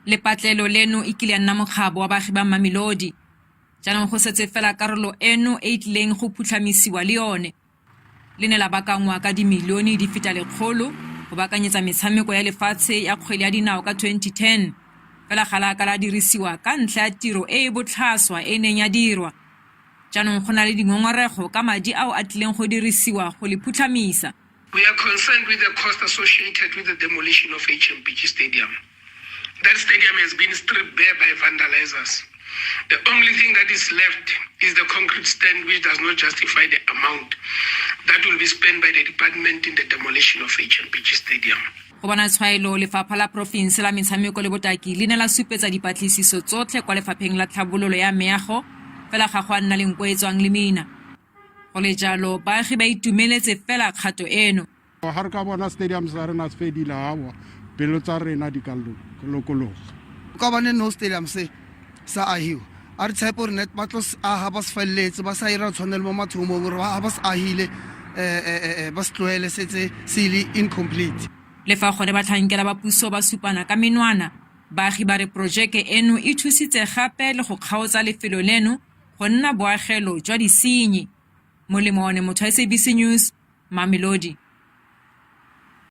Lepatlelo leno e kile ya nna mokgabo wa baagi ba Mamelodi. Jaanong go setse fela karolo eno e e tlileng go phutlhamisiwa le yone. Le ne la baakangwa ka dimilione di feta lekgolo go baakanyetsa metshameko ya lefatshe ya kgwele ya dinao ka 2010, fela ga la ka la dirisiwa ka ntlha ya tiro e e botlhaswa e e neng ya dirwa. Jaanong go na le dingongorego ka madi ao a tlileng go dirisiwa go le phutlhamisa. We are concerned with the cost associated with the demolition of HMPG Stadium. That stadium has been stripped bare by vandalizers. The only thing that is left is the concrete stand, which does not justify the amount that will be spent by the department in the demolition of HMPG Stadium. Go bona tshwaelo, lefapha la porofense la metshameko le botaki le ne la supetsa dipatlisiso tsotlhe kwa lefapheng la tlhabololo ya meago, fela ga go a nna le nko e tswang lemina. Go le jalo, baagi ba itumeletse fela kgato eno. Ga re ka bona stadium sa rena se fedile, awa, pelo tsa rena di ka lokologa. Ka bane no stadium se sa ahiwa, a re tshepe gore net ba tlo se aga ba se feleletse, ba sa ira tshwanelo mo mathomong gore ba ba se agile ba se tlohele setse se le incomplete. Le fa gone batlhankela ba puso ba supana ka menwana, baagi ba re porojeke eno e thusitse gape le go kgaotsa lefelo leno go nna boagelo jwa disenyi. Molemo one motho SABC News, Mamelodi.